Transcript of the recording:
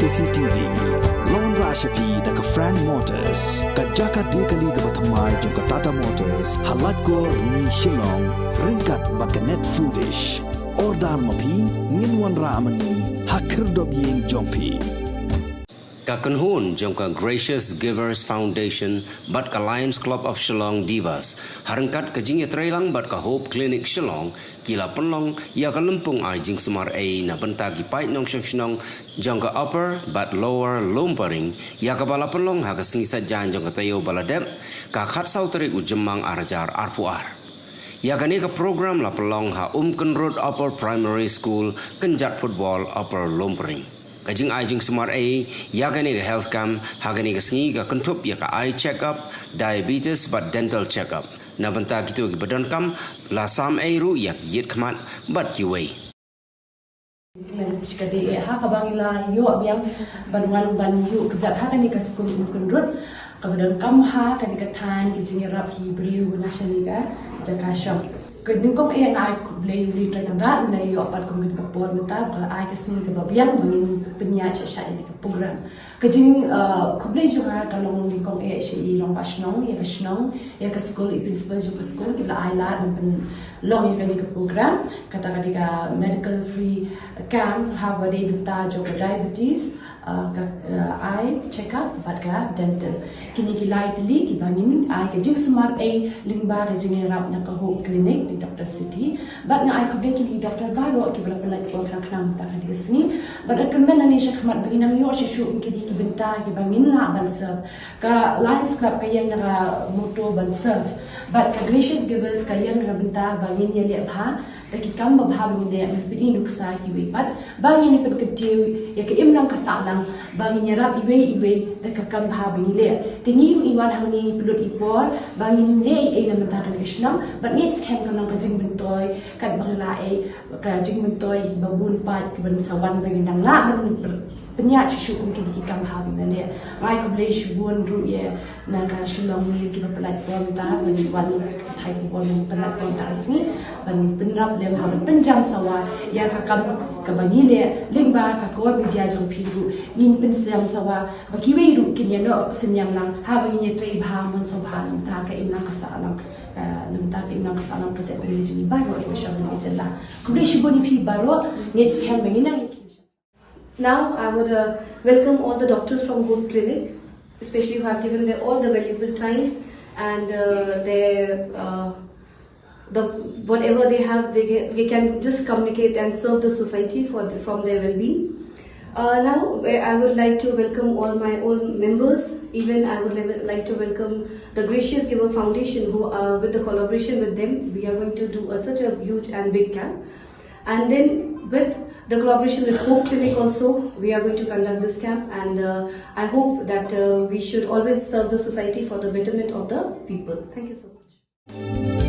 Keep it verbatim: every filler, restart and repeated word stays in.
C T V. Long ra sha phi da ka Frank Motors, ka jaka de kali kaba thymmai jong ka Tata Motors ha Laitkor Rni Shillong, ryngkat bad ka Net Foodish. Order ma phi, ngin wanrah ma ngi ha khyrdop ïing jong phi. Ka kynhun jong ka Gracious Givers Foundation bad ka Lions Club of Shillong Divas, ha ryngkat ka jingïatreilang bad ka Hope Clinic Shillong, ki la pynlong ïa ka lympung ai jingsumar ei na bynta ki paid nongshong shnong jong ka Upper bad Lower Lumparing, ïa kaba la pynlong ha ka sngi Saitjaiñ jong ka taïew ba la dep, ka khatsaw tarik u Jymmang ar hajar arphew ar. Ïa kane ka program la pynlong ha Umkynrut Upper Primary School, kynjat football Upper Lumparing. Ka jingai jingsumar ei ïa kane ka health camp ha kane ka sngi ka kynthup ïa ka eye check-up, diabetes bad dental check-up. Na bynta kito kiba donkam, la sam ei ruh ïa ki ïit khmat bad kiwei. Lane shi ka dei eh ha kaba ngi la ïoh biang ban wan ban ïuh kjat ha kane ka skul Umkynrut, kaba donkam ha kane ka thaiñ ka jingïarap ki briew na shane ka jaka shong. Ka nyngkong eh nga ai khublei ïa U Blei Trai Kynrad, nga ïoh pat kum kane ka por mynta ba ka ai ka sngi kaba biang ba ngin pynïaid sha sha ïa kane ka program. Ka jing, uh, khublei jong nga ka long nyngkong eh sha i Rangbah Shnong, ïa ka shnong, ïa ka skul, i principal jong ka skul, ki la ai lad ban pynlong ïa kane ka program, kata ka dei ka medical free camp ha ba dei bynta jong ka diabetes, uh, ka, uh, eye check-up bad ka dental. Kine ki lai tylli kiba ngin ai ka jingsumar ei lyngba ka jingïarap na ka Hope Clinic, na Doctor Siti. Bad nga ai khublei kine ki doctor baroh kiba la pynlait por khnang khnang mynta ka dei ka sngi. Bad nga kyrmen nangne shakhmat ba ngin nang ïoh shuh shuh ïa kine ki bynta kiba ngin lah ban serve. Ka Lions Club ka ïeng na ka motto ban serve. Bad ka Gracious Givers ka ïeng na ka bynta ba ngin ïaleh bha da ki kam babha ba ngin leh, ban pyni nuksa ïa kiwei pat, ba ngin pynkyntiew ïa ka imlang ka sahlang, ba ngin ïarap iwei iwei da ka kam bha ba ngi leh. Te ngi ruh ngi wan hangne ngi pynlut i por ba ngin leh ei ei na bynta kane ka shnong, bad ngeit skhem ka long ka jingmyntoi katba ngi la ei, ka jingmyntoi ba bun pat kiban sa wan ba ngin dang lah ban pynïaid shuh shuh kum kine ki kam bha ba ngi leh. Nga ai khublei shibun ruh ïa na ka Shillong Mail kiba pynlait por mynta, ban wan thait por ban pynlait por mynta ka sngi, ban pynrap lem ha ban pynjam sawa ïa ka kam kaba ngi leh lyngba ka Core Media jong phi ruh. Ngin pynjam sawa ba kiwei ruh kin ïanoh synñiang lang ha ba ngin ïatrei bha, mon sngewbha na bynta ka imlang ka sahlang, eh, na bynta ka imlang ka sahlang ka jaitbynriew jong ngi baroh kaba shong ha kane ka jylla. Khublei shibun ïa phi baroh, ngeit skhem ba ngin nang ïa ki Now, I would uh, welcome all the doctors from Hope Clinic, especially who have given their all the valuable time and uh, their uh, the whatever they have, they can, they can just communicate and serve the society for the, from their well-being. Uh, now, I would like to welcome all my old members. Even I would like to welcome the Gracious Giver Foundation, who, uh, with the collaboration with them, we are going to do a, such a huge and big camp. And then with the collaboration with Hope Clinic also, we are going to conduct this camp, and uh, I hope that uh, we should always serve the society for the betterment of the people. Thank you so much.